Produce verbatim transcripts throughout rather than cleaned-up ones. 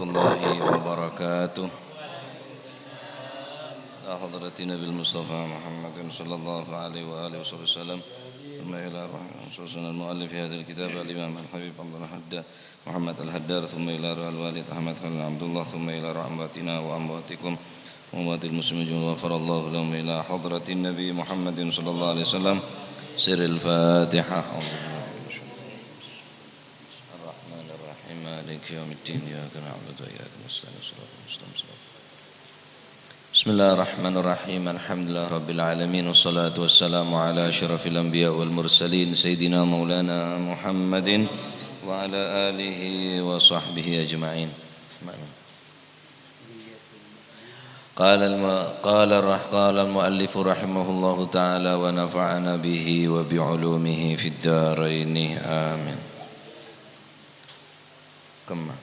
الله وبركاته. إلى حضرة النبي المصطفى محمد صلى الله عليه وآله وصحبه وسلم. ثم إلى رحمة المؤلف هذا الكتاب الإمام الحبيب عبد الحداد محمد الحداد، ثم إلى روح الوالد أحمد خليل عبد الله، ثم إلى روح أمواتنا وأمواتكم وأموات المسلمين أجمعين، غفر الله لهم، إلى حضرة النبي محمد صلى الله عليه وسلم. سر الفاتحة. الرحمن الرحيم. مالك يوم الدين. إياك نعبد وإياك نستعين. صراط المستقيم. صراط بسم الله الرحمن الرحيم. الحمد لله رب العالمين، والصلاة والسلام على أشرف الأنبياء والمرسلين، سيدنا مولانا محمد وعلى آله وصحبه أجمعين. قال الم-، قال الرح-، قال المؤلف رحمه الله تعالى ونفعنا به وبعلومه في الدارين. آمين. Kemma.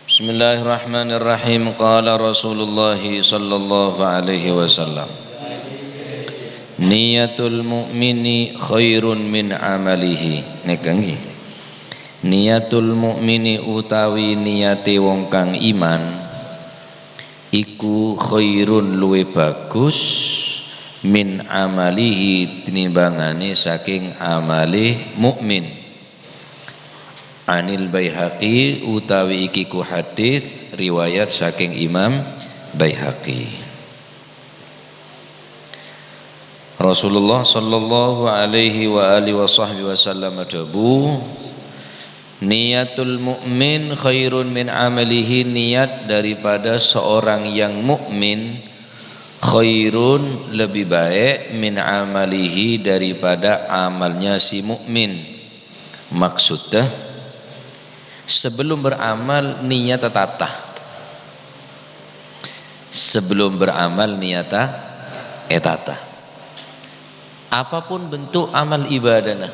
Bismillahirrahmanirrahim. Qala Rasulullah sallallahu alaihi wasallam, "Niyatul mu'mini khairun min amalihi." Nèka ngghi. Niyatul mu'mini utawi niyate wong kang iman iku khairun, luwih bagus, min amalihi, tinimbangane saking amale mukmin. Anil Baihaqi, utawi iki ku hadis riwayat saking Imam Baihaqi. Rasulullah sallallahu alaihi wa alihi wa sahbihi wasallam adhâbu, "Niyatul mu'min khairun min amalihi," niat daripada seorang yang mukmin khairun, lebih baik, min amalihi, daripada amalnya si mukmin. Maksudnya, sebelum beramal, niat tata. Sebelum beramal, niat etata. Apapun bentuk amal ibadahna,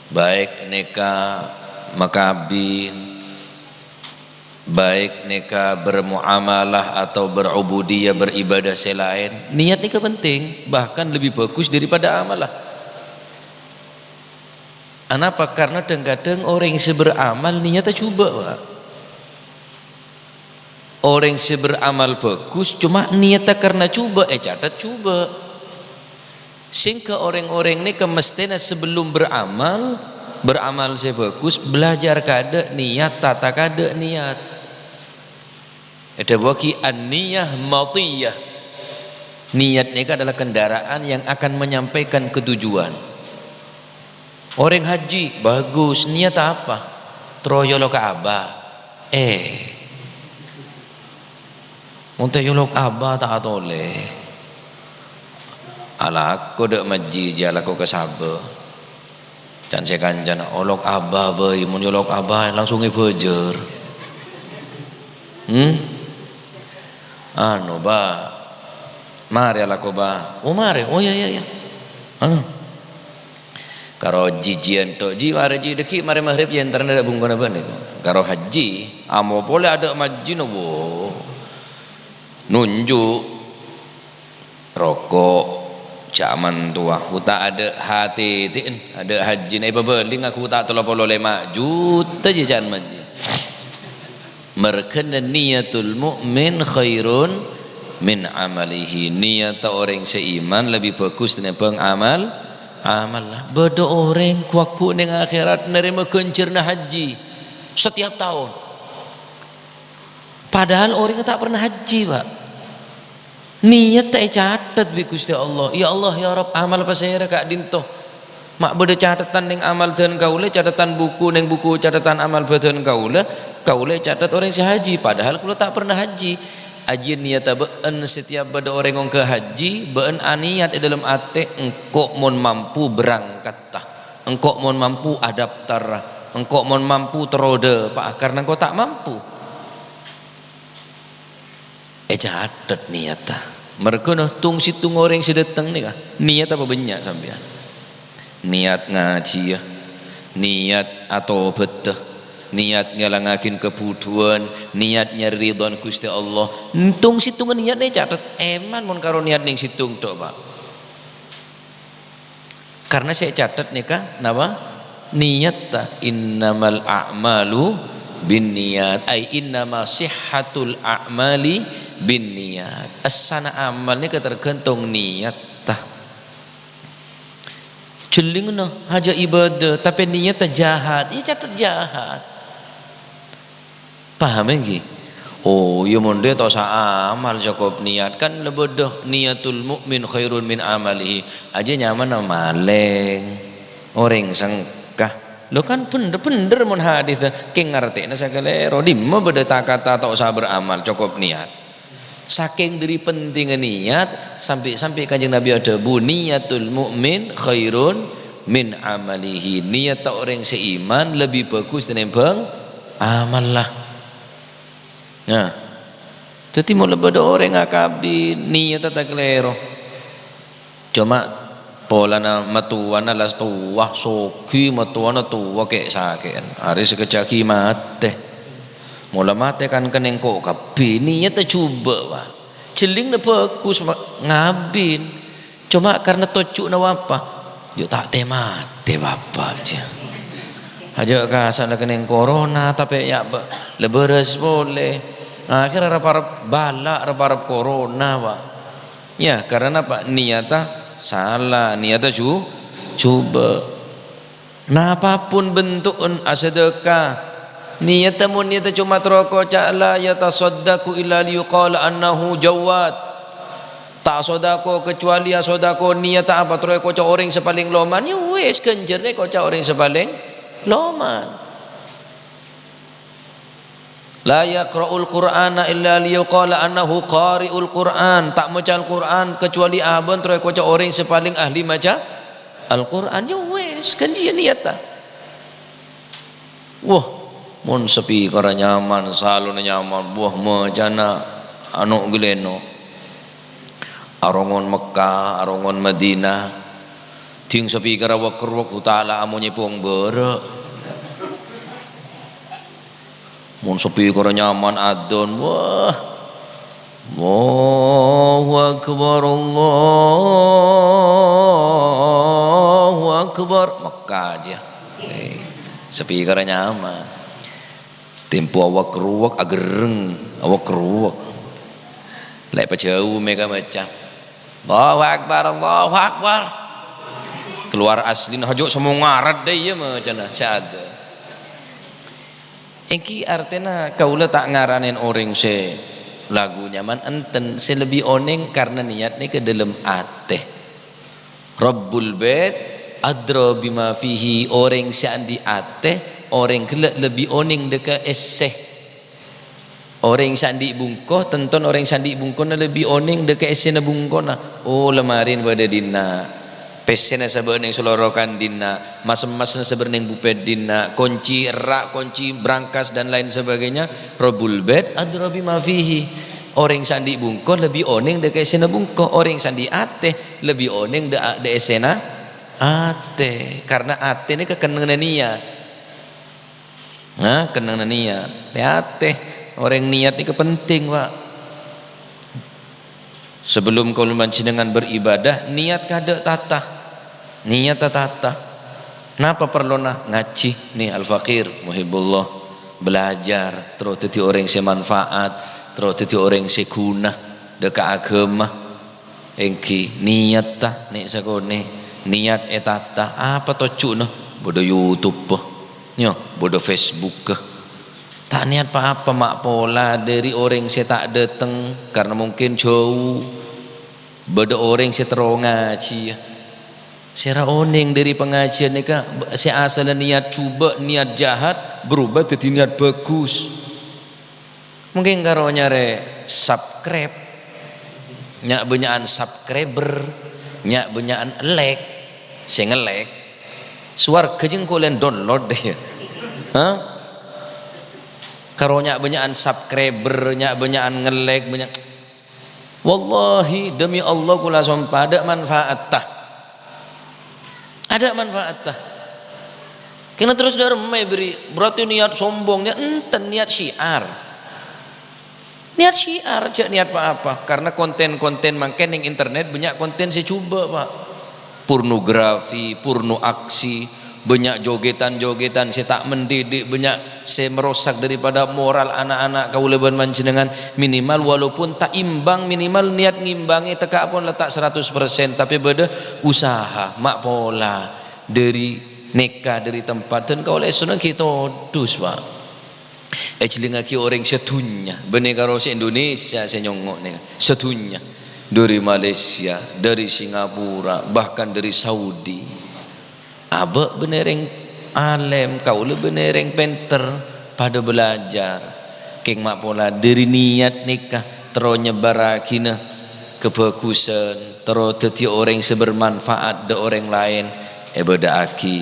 baik nèka makabin, baik nèka bermuamalah atau berubudiyah, beribadah sè laèn, niat nèka penting, bahkan lebih bagus daripada amalah. Anapa? Karena dhâng-kadhâng orèng sè beramal niatta jhubâ', Pak. Orèng sè beramal bagus, coma niatta karna jhubâ', ècatet jhubâ'. Sehingga orèng-orèng nèka mestèna sebelum beramal, beramal sè bagus, belajar kaadâ' niat, tata kaadâ' niat. Èdhâbuwaghi an-niyah matiyah. Niat nèka adalah kendaraan yang akan menyampaikan ke tujuan. Orèng haji, bagus, niat apa? Terro èolok Ka'bah. Eh. Mon ta' èolok Ka'bah ta' atolè. Alako dâ' majjhi, jiyâ alako ka Sabâ. Can sè kancana, "Olok Ka'bah bhâi, mon èolok Ka'bah langsung èbhâjâr." Hmm? Anu, Ba'. Marè alako, Ba'. Oh, marè. Oh, iyâ, iyâ, iyâ. Anu. Karo jhijhiyân to', jhi marè jhi dâggi' marè maghrib yâ entarana dâ' bungkona bâ'na. Karo haji, amo polè adâ' majjhina, wo. Nunjuk. Roko', jhâman towa, ghuta' adâ' H T T-en, adâ' hajjina èpabâli ngaghu ghuta' tello polo lèma' juta jhâ' jhân majjhi. Merghâna niyatul mu'min khairun min amalihi. Niyatta orèng sè iman lebbi bhâghus tènèmbhâng amal, amalla. Bâdâ orèng ghu-lagghu neng akhèrat narèma ghânjhârânna hajji setiap taon. Padahal orèngnga ta' pernah hajji, Pak. Niyatta ècatet bi' Ghustè Allah. "Ya Allah, ya Rabb, amal pasèra ka'dinto? Ma' bâdâ catetan neng amal dân kaulâ, catetan buku, neng buku catetan amal bâdân kaulâ, kaulâ ècatet orèng sè hajji, padahal kaulâ ta' pernah hajji." Ajiyâ niyatta bâ'en, setiap bâdâ orèng ongghâ hajji, bâ'en aniyat è dâlem atè, "Engko' mon mampu berangkatta. Engko' mon mampu adaptara. Engko' mon mampu terro dâpa'a, karna engko' ta' mampu." Ècatet niyatta. Merghâna tong-sèttong orèng sè dâteng nèka, niyat apa bânnya' sampèyan? Niyat ngajhiyâ, niyat atobhâddhâ, niyat ngèlangngaghin kabhudhuwân, niyat nyarè ridhâna Ghustè Allah. Tong-sèttongnga niyat nèka ècatet. Èman mon karo niyat neng sèttong tho', Pak. Karna sè ècatet nèka napa? Niyatta, "Innamal a'malu binniyat," ai innama sihhatul a'mali binniyat. Essana amal nèka tergantung niyatta. Jhellingnga hajâ ibadah, tapè niyatta jahat, ya catet jahat. Paham ènggi? Oh, iyâ mon dhiyâ ta' osa amal, cokop niat. Kan la bâdâ, "Niyatul mu'min khairun min amalihi." Ajâ nyamana malèng, orèng sengka. Lho kan bhender-bhender mon hadis, kèng ngartèna sakalèro. Dimma bâdâ ta-kata ta' osa beramal, cokop niat. Sakèng dhâri pentingnga niat, sampè'-sampè' Kanjeng Nabi adhâbu, "Niyatul mu'min khairun min amalihi." Niyatta orèng sè iman lebbi bhâghus tènèmbhâng amalla. Nah, dhâddhi mon la bâdâ orèng akabin, niyatta ta' kalèro. Coma polana mattowana la towa, soghi mattowana towa kè'-sakè'an. Arè sakejjhâ' ghi' matè. Mon la matè kan kennèng ko' kabbhi, niyatta jhubâ', Pak. Jhellingnga bhâghus, Pak, ngabin. Coma karna tojjhuna bapa, "Jhâ' ta' tè-matè, Bapa', jhâ'." Ajâ' kasana kennèng corona, tapè ya', Pak, la bârâs polè. Akhèrra rep-arep bâlâ', rep-arep corona, Pak. Ya, karena apa? Niyatta sala, niyatta jhu-, jhubâ'. Napapun bentu'en asadâka, niyatta mon niyatta coma terro koca', "La yatasaddaqu illa liyuqala annahu jawwad." Ta' sodako kecuali asodako niyatta apa? Terro èkoca' orèng sè palèng loman, ya wis, ghânjhârna èkoca' orèng sè palèng loman. "La yaqra'ul Qur'ana illa liyuqala annahu qari'ul Qur'an." Ta' maca Al-Qur'an kecuali abâ'na terro èkoca' orèng sè palèng ahli maca Al-Qur'an. Ya wis, kan jiyâ niyatta. Wah, mon speakerra nyaman, salonna nyaman, wah, macana ano' ghâlèno. Arongon Mekkah, arongon Madinah. Dhing speakerra wek-ruwek, utala amonyè pong bârâ'. Mon speakerra nyaman adzan, wah. Allahu Akbar, Allahu Akbar. Mekkah jiyâ. Eh, speakerra nyaman. Tempo awek-ruwek, agerreng, awek-ruwek. Lè' pajhâu mèka maca. "Allahu Akbar, Allahu Akbar." Keluar aslina, hajâ' samongarat dâ' iyâ macana, sè ada. Ènggi artèna kaulâ ta' ngaranè orèng sè lagu nyaman, enten, sè lebbi onèng karna niat nèka dâlem atè. Rabbul bait adra bima fihi, orèng sè andi' atè, orèng ghellâ' lebbi onèng dâ' ka èssè. Orèng sè andi' bungko, tentona orèng sè andi' bungkona lebbi onèng dâ' ka èssèna bungkona. Oh, lamarèna bâdâ dinna'. Pèssèna sabâ' neng salorokan dinna', mas-emmasna sabâ' neng bupèt dinna', konci erra', konci brangkas, dan lain sebagainya. Rabbul bait adra bima fihi. Orèng sè andi' bungko lebbi onèng dâ' ka èssèna bungko. Orèng sè andi' atè lebbi onèng dâ', dâ' èssèna atè. Karna atè nèka kennengnganna niat. Nah, kennengnganna niat. Tè-atè, orèng niat nèka penting, Pak. Sebelum kaulâ panjhennengngan beribadah, niat kadâ' tata. Niat tata. Napa parlona? Ngajhi, nè, Al-Faqir Muhibullah. Belajar, terro dhâddhi orèng sè manfaat, terro dhâddhi orèng sè ghuna dâ' ka aghâma. Ènggi, niyatta nè' sakonè', niat ètata, apa tojjhuna? Bâdâ YouTube, nyo, bâdâ Facebook. Ta' niat pa-apa, ma' pola dâri orèng sè ta' dâteng karna mungkin jhâu. Bâdâ orèng sè terro ngajhiyâ. Sèra onèng dâri pangajiân nèka, sè asalla niat jhubâ', niat jahat, berubah dhâddhi niat bhâghus. Mungkin karo nyarè subscribe, nya'-bânnya'an subscriber, nya'-bânnya'an like, sè nge-like, sowarghâ jhâ' engko' lèn download, yâ. Hah? Karo nya'-bânnya'an subscriber, nya'-bânnya'an nge-like, bânnya'. Wallahi, demi Allah, kaulâ sompa, adâ' manfaatta. Adâ' manfaatta. Kèng terros dâ' remma èberri', berarti niat sombong, niat enten, niat syiar. Niat syiar, jhâ' niat pa-apa. Karna konten-konten mangkèn neng internet bânnya' konten sè jhubâ', Pak. Pornografi, porno aksi, Banyak jogetan-jogetan sè ta' mendidik, banyak sè merosak daripada moral anak-anak kaulâ bân panjhennengan. Minimal walaupun ta' imbang, minimal niat ngimbangi tekka' pon la ta' seratus persen, tapè bâdâ usaha, ma' pola, dâri nèka, dâri tempat, dan kaulâ èssona ghi' todus, Pak. Èjhâlingngaghi orèng sadhunnya, bânnè karo sè Indonesia sè nyongngo' nèka, sadhunnya. Dâri Malaysia, dâri Singapura, bahkan dâri Saudi. Abâ' bânnè rèng alèm, kaulâ bânnè rèng pènter, padâ bâlâjâr. Kèng ma' pola dâri niat nèka terro nyebbarraghina kabhâghusân, terro dhâddhi orèng sè bermanfaat dâ' orèng laèn, èbâdâ'aghi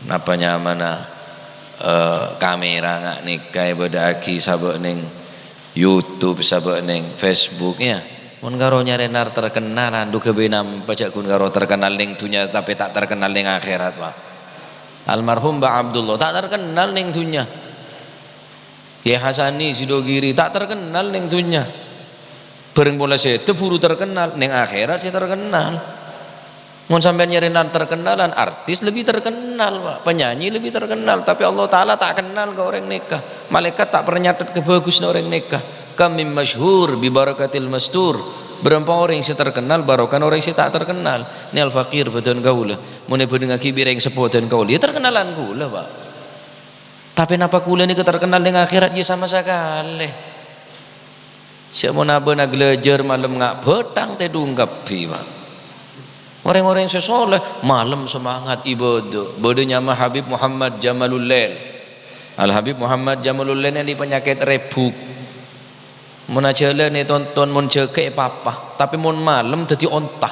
napa nyamana, eh, kamera nga' nèka èbâdâ'aghi sabâ' neng YouTube, sabâ' neng Facebook, ya. Mon karo nyarè nar terkenal, andu ghâbây nampa jhâ' ghun karo terkenal neng dhunnya, tapè ta' terkenal neng akhèrat, Pak. Almarhum Mbah Abdullah, ta' terkenal neng dhunnya. Kyai Hasani Sidogiri, ta' terkenal neng dhunnya. Bhâreng pola sèdhâ buru terkenal, neng akhèrat sè terkenal. Mon sampèyan nyarè nan terkenalan, artis lebih terkenal, Pak. Penyanyi lebih terkenal, tapè Allah Ta'ala ta' kennal ka orèng nèka. Malaèkat ta' pernah nyatet kabhâghusânna orèng nèka. Kam min masyhur bi barakatil mastur. Bârâmpa orèng sè terkenal barokana orèng sè ta' terkenal. Nèka Al-Fakir bâdân kaulâ. Mon èbhândhingngaghi bi' rèng seppo bâdân kaulâ, ya terkenalan kaulâ, Pak. Tapè napa kaulâ nèka terkenal neng akhèrat? Ya sama sakalè. Sè mon abâ'na aglâjâr malem nga' bhâthang tèdung kabbhi, Pak. Orèng-orèng sè soleh, malem semangat ibadah. Bâdâ nyama Habib Muhammad Jamalul Lail. Al Habib Muhammad Jamalul Lail nèka andi' panyakèt rèbuk. Mon ajhâlân ètonton, mon jâgâ èpapa, tapè mon malem dhâddhi onta.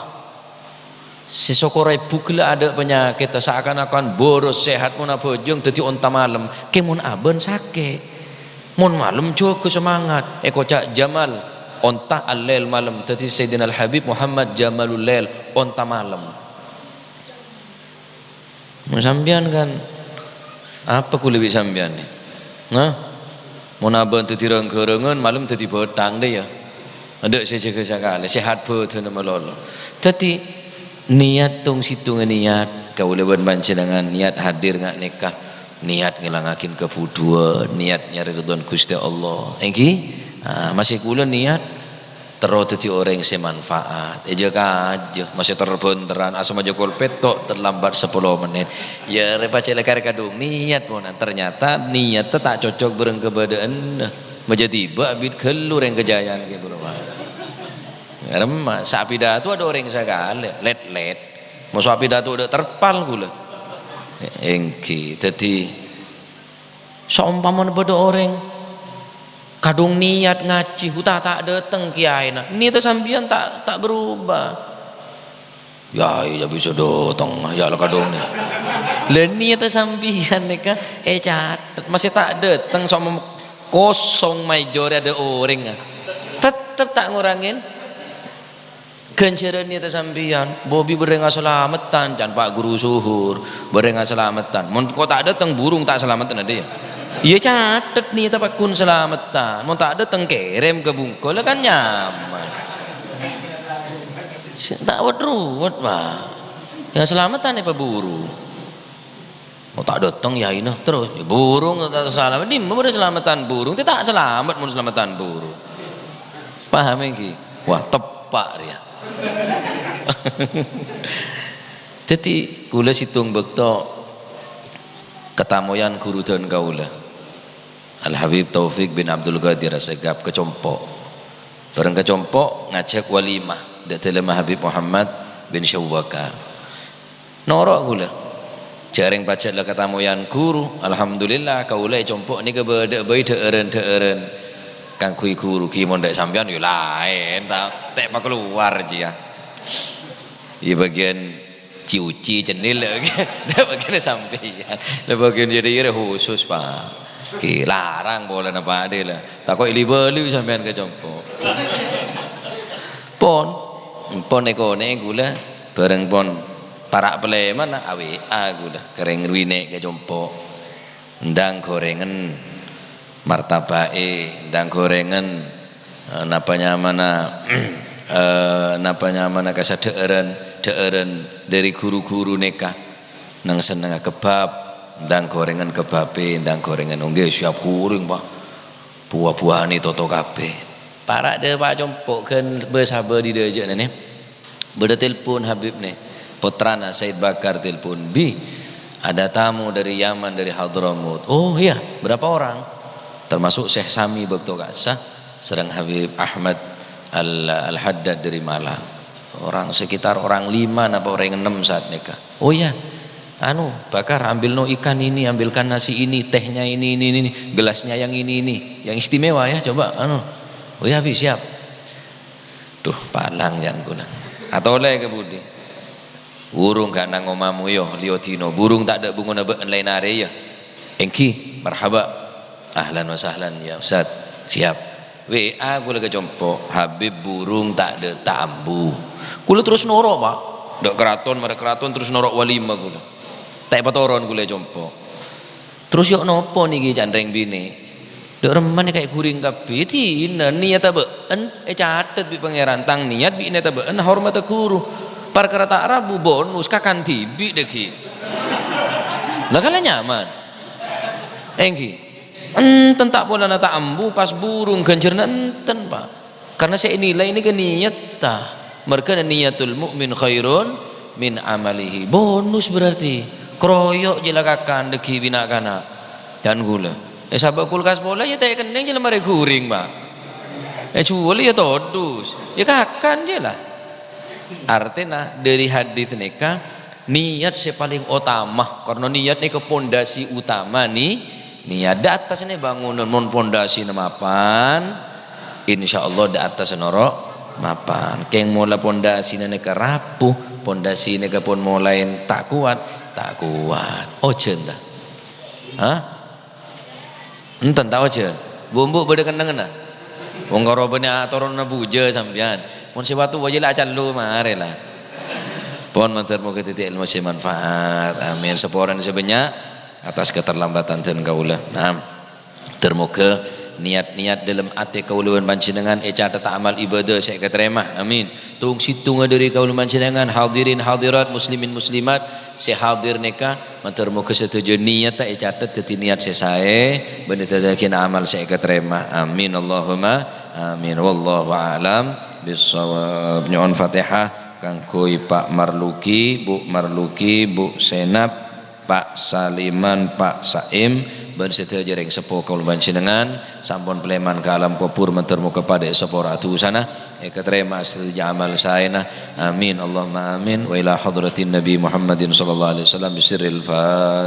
Sè sokor rèbuk ghellâ' adâ' panyakèt, saakan-akan boros, sehat, mon abhâjâng dhâddhi onta malem. Kèng mon abân sakè'. Mon malem jâgâ semangat, èkoca' Jamal, onta al-lail malem, dhâddhi Sayyidina Al-Habib Muhammad Jamalul Lail, onta malem. Mon sampèyan kan, apa kaulâ bi' sampèyan nè? Nah, mon abân dhâddhi rang-ghârângan, malem dhâddhi bhâthang dhâ, ya. Adâ' sè jâgâ sakalè, sehat bhâdhânna malolo. Dhâddhi, niat tong-sèttonga niat, kaulâ bân panjhennengan niat hadir nga' nèka. Niat ngèlangngaghin kabhudhuwân, niat nyarè ridhona Ghustè Allah. Èngghi? Ah, masè kaulâ niat terro dhâddhi orèng sè manfaat. È jâ-kajâ, masè ter-bhânterran, asama jâ kol pètto', terlambat sapolo mennit. Ya, rè pajhât la karè kadhung niat, ponan. Ternyata niatta ta' cocok bârâng kabâdâ'ânna. Majâ dibâ' abit ghâllu rèng Kajayaan kè buru, Pak. Remma, sapidato adâ' orèng sakalè, lèt-lèt. Maso' apidato adâ' terpal kaulâ. Èngghi, dhâddhi, saompamana bâdâ orèng kadhung niat ngajhi, hu ta' ta' dâteng kèyaèna, niatta sampèyan ta', ta' berubah. Ya, ya bisa dâteng, ya la kadhung nè. Lah niatta sampèyan nèka ècatet, masè ta' dâteng, saompama kosong maèjorè adâ' orèng, tetep ta' ngorangè ghânjhârân niatta sampèyan, bobi bârâng asalameddhân, can Pak Guru Suhur, bârâng asalameddhân. Mon ko' ta' dâteng, burung ta' salameddhân adâ', ya? Iyâ, catet niatta pagghun salameddhân. Mon ta' dâteng, kèrèm ka bungko, la kan nyaman. Sè ta' wet-ruwet, Pak. Ya, salameddhân èpaburu. Oh, ta' dâteng yaina, terros, ya, burung ta' salamet, dimma bâdâ salameddhân burung? Tè ta' salamet mon salameddhân burung. Paham èngghi? Wah, teppa' rèya. Dhâddhi, kaulâ sèttong bâkto katamoyan ghuru dân kaulâ, Al Habib Taufik bin Abdul Qadir Assegaf, ka compo'. Bârâng ka compo' ngajhâk walimah, dâ' dâlemma Habib Muhammad bin Syawakar. Noro' kaulâ. Jhâ' rèng pajhât la katamoyan ghuru, alhamdulillah, kaulâ è compo' nèka bâdâ bhâi dhâ'ârân-dhâ'ârân kaangghuy ghuru. Ghi mon dâ' sampèyan, ya laèn, ta-, ta' èpakalowar, jiyâ. Iyâ, bâgiyân cuci cennil, la bâgiyân sampèyan. La bâgiyân jârèya khusus, Pak. Ghi larang polana padâ, la. Tako' li-bâli sampèyan ka compo'. Pon, pon èkonè'è kaulâ, bârâng pon para' palèmana, A W A kaulâ, ka rèng binè' ka compo'. Endang ghorèngan martaba'è, endang ghorèngan, eh, napa nyamana, eh, napa nyamana kasadhâ'ârân, dhâ'ârân dâri ghuru-ghuru nèka. Neng-sennengnga kebbhab, ndang gorengan kebbhabbhâ, ndang gorengan ongghu, siap ghuring, Pa'. Buwâ-buwâna ètoto kabbhi. Para' dâpa' compo' ghân bâ-sabâ dâ' jâ' nèka. Bâdâ telpon Habib nè, pottrana Said Bakar telpon, "Bi, ada tamu dari Yaman, dari Hadramaut." "Oh iya, berapa orang?" Termasuk Syekh Sami bâkto ka'issa, sareng Habib Ahmad Al-, Al-Haddad dari Malang. Orang sekitar orang lima napa orang enam saat nèka. "Oh iya, anu, Bakar, ambil no ikan ini, ambilkan nasi ini, tehnya ini, ini, ini, ini, gelasnya yang ini, ini, yang istimewa ya, coba, anu." "Oh iya, Bi, siap." Duh, palang jân kaulâ. Atolè ka budi? Burung ghâ' neng omah moyo, liyo dino. Burung ta' dâ' bungona bâ'en laèn arè, ya? Èngghi, marhaba. Ahlan wa sahlan, ya Ustaz. Siap. W A kaulâ ka compo', Habib burung ta' dâ' ta' ambu. Kaulâ terros noro', Pa'. Dâ' karaton, marè karaton terros noro' walimah kaulâ. Ta' èpatoron kaulâ è compo'. Terros, "Yo' nopo nèka can rèng binè'? Dâ' remma nèka èghuring kabbhi, dina niyatta bâ'en ècatet bi' Pangèran, tang niyat bi' niyatta bâ'en ahormadhâ ghuru. Parkara ta' rabu bonus kakan dhibi' dâggi'." Lah, kala nyaman. Èngghi. Enten ta' polana ta' ambu pas burung ghânjhârânna enten, Pa'. Karena sè ènilai nèka niyatta. Marghâna niyatul mu'min khairun min amalihi. Bonus berarti. Kroyo' jâ' la kakan dâggi' bi' na'-kana'. Can kaulâ. Eh, sabâ' kulkas polè ya ta' èkennèng jâ' la marè ghuring, Pa'. Eh, juwâl ya todus. Ya kakan jâ' la. Artèna dâri hadis nèka, niyat sè palèng otama. Karena niyat nèka pondasi utama ni-, niyat. Dâ' attas nè bangunan, mon pondasina mapan, insyaallah dâ' attas noro' mapan. Kèng mola pondasina nèka rapuh, pondasi nèka pon molaè ta' kowat, ta' kowat. Ojhân ta? Hah? Enten ta' ojhân? Bu'-embu' bâdâ kennengnganna? Wong karo bânnè atoronanna bujâ sampèyan. Mon sè watu bâjâ la acallu marè la. Pon mandhâr moghâ dhâddhi èlmo sè manfaat. Amin. Saporana sè bânnya' atas keterlambatan dân kaulâ. Naam. Mandhâr moghâ niyat-niyat dâlem atè kaulâ bân panjhennengngan ècatet amal ibadah sè èkatarèma. Amin. Tong-sèttonga dâri kaulâ panjhennengngan, hadirin hadirat, muslimin muslimat sè hadir nèka, mandhâr moghâ sadhâjâ niyatta ècatet dhâddhi niyat sè saè, bân èdhâddhiyâghin amal sè èkatarèma. Amin, Allahumma amin. Wallahu a'lam bissawab. Nyo'on Fatihah kaangghuy Pa' Marluki, Bu' Marluki, Bu' Senap, Pa' Saliman, Pa' Saim, bân sadhâjâ rèng seppo kaulâ panjhennengngan, sampon palèman ka alam kobhur, mandhâr moghâ padâ èsapora dhusana, èkatarèma sadhâjâ amal saèna. Amin, Allahumma amin. Wa ila hadratin Nabi Muhammadin sallallahu alaihi wasallam bisirril Fatihah.